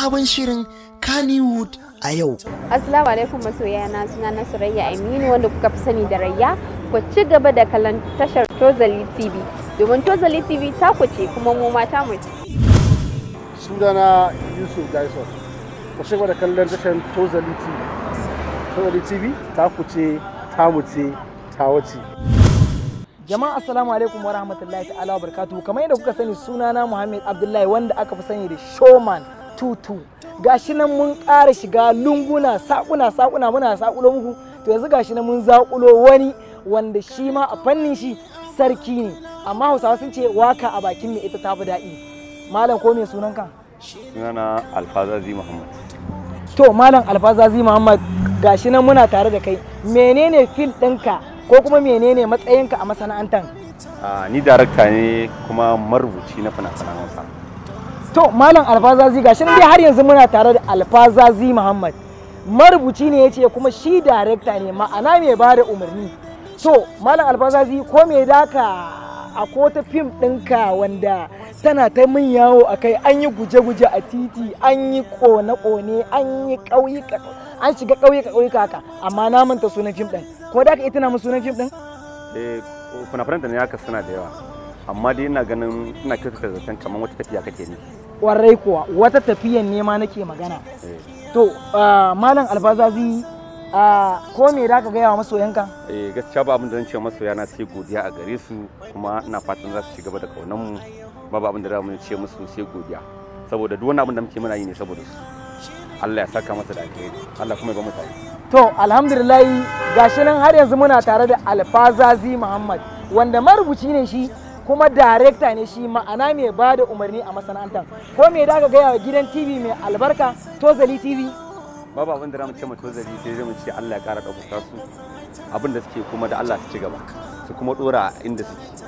Sabon shirin Kannywood a yau. Assalamu alaikum masoya na, suna na Surayya Aminu wanda kuka fi sani da Rayya. Ku ci gaba da kallon tashar Tozali TV domin Tozali TV ta ku ce kuma mu ma ta mu ce. Sunana Yusuf Dyson. Ku ci gaba da kallon tashar Tozali TV. Tozali TV ta ku ce, ta mu ce, ta wace. Jama'a, assalamu alaikum wa rahmatullahi ta'ala wa barakatuhu. Kamar yadda kuka sani, sunana Muhammad Abdullahi wanda aka fi sani da Showman 22. Gashi nan mun ƙara shiga lunguna, saƙuna saƙuna, muna saƙulo muku. To yanzu gashi nan mun zaƙulo wani wanda shi ma a fannin shi sarki ne. Amma Hausawa sun ce waka a bakin mai ita ta fi daɗi. Malam, ko me sunanka? Sunana Alfazazi Muhammad. To Malam Alfazazi Muhammad, gashi nan muna tare da kai. Menene field ɗinka ko kuma menene matsayinka a masana'antar? Ni darakta ne kuma marubuci na fina-finan Hausa. To Malam Alfazazi, gashi nan dai har yanzu muna tare da Alfazazi Muhammad. Marubuci ne yace kuma shi darekta ne, ma'ana mai bada umarni. To Malam Alfazazi, ko me daka a ko ta fim ɗinka wanda tana ta min yawo a kai, an yi guje-guje a titi, an yi kone-kone, an yi ƙauyuka, an shiga ƙauyuka ƙauyuka haka, amma na manta sunan fim ɗin. Ko da ka ita na mun sunan fim ɗin? Eh, fina-finan da na haka suna da yawa. Amma dai ina ganin ina kyautata zaton kamar Wata Tafiya kake ne. Ƙwarai kuwa, Wata Tafiyan ne ma nake magana. To Malam Alfazazi, ko me da ka gaya wa masoyanka? Eh, gaskiya ba abin da zan ce masoya na sai godiya a gare su, kuma ina fatan za su ci gaba da kaunan mu. Babu abin da za mu ce musu sai godiya. Saboda duk wani abin da muke muna yi ne saboda su. Allah ya saka masa da alheri. Allah kuma ya ba mu tare. To alhamdulillahi, gashi nan har yanzu muna tare da Alfazazi Muhammad wanda marubuci ne shi kuma darekta ne shi, ma'ana mai ba da umarni a masana'antar. Ko me da ka gaya wa gidan TV mai albarka, Tozali TV? Babu abin da za mu ce ma Tozali sai zai mu ce Allah ya ƙara ɗaukaka su, abin da suke kuma da Allah su ci gaba su kuma ɗora inda suke.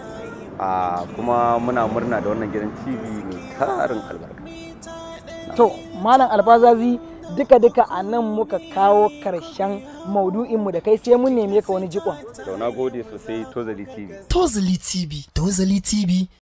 Kuma muna murna da wannan gidan TV mai tarin albarka. To Malam Alfazazi, duka-duka a nan muka kawo karshen maudu'inmu da kai, sai mun neme ka wani jikon. To na gode sosai, Tozali TV. Tozali TV, Tozali TV.